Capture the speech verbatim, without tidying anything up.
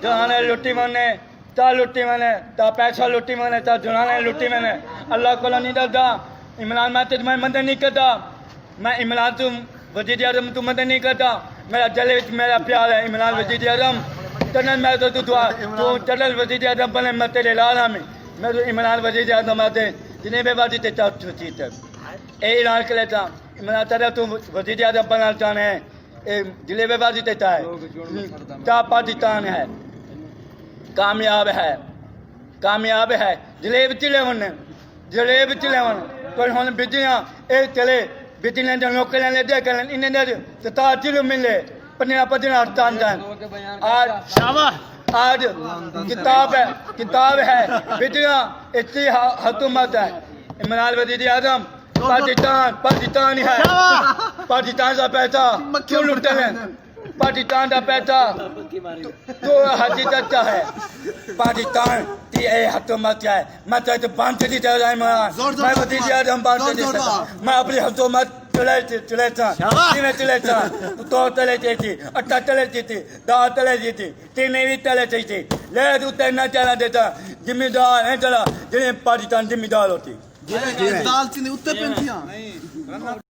جنانے لٹی ونے، تا لٹی ونے، تا پیسہ لٹی ونے، تا جنانے لٹی ونے۔ اللہ کولو نہیں ڈردا۔ عمران، میں تجھ میں مدد نہیں کردا۔ میں عمران تو، وزیر اعظم تو مدد نہیں کردا۔ میرا دل وچ میرا پیار ہے عمران وزیر اعظم۔ تنن میں تو دعا، تو جنرل وزیر اعظم بنے، میں تیرے لال ہاں۔ میں تو عمران وزیر اعظم آتے، جنہیں بے بازی تے چاپ چیتے۔ اے اعلان کر لیتا، عمران تیرا تو وزیر اعظم بننا چاہنے ہیں۔ اے دلے بے بازی تے چاہے۔ تا پاکستان ہے۔ کامیاب ہے۔ کامیاب ہے۔ دلے وچ لے ون۔ دلے وچ لے ون۔ کوئی ہن بجلیاں، اے چلے، بجلیاں جو نوکریاں لے دے کرن، انہیں دے تے تاجر ملے، پنجاہ پنجاہ ہڑتال دن۔ آج، شاباش۔ آج کتاب ہے، کتاب ہے، بجلیاں، اتنی حکومت ہے۔ عمران وزیر اعظم، پاکستان، پاکستان ہی ہے۔ شاباش۔ پاکستان دا پیسہ کیوں لٹے ہیں؟ پاکستان دا پیسہ تو حاجی چچا ہے۔ پاکستان دی اے حکومت ہے۔ میں تے تو بند دی دے رہا ہوں۔ زور، زور، میں وزیر اعظم بند زور، دی زور، دے۔ زور۔ میں اپنی حکومت چلے، چلے تھا۔ شاباش۔ جی میں چلے تھا۔ تو چلے تھی، اٹا چلے تھی، دال چلے تھی، چینی بھی چلے تھی۔ لے تو تے نہ چلا دیتا۔ ذمہ دار ہے چلا، جنہیں پاکستان ذمہ دار ہوتی۔ جی، دال چینی اتے پینتیاں۔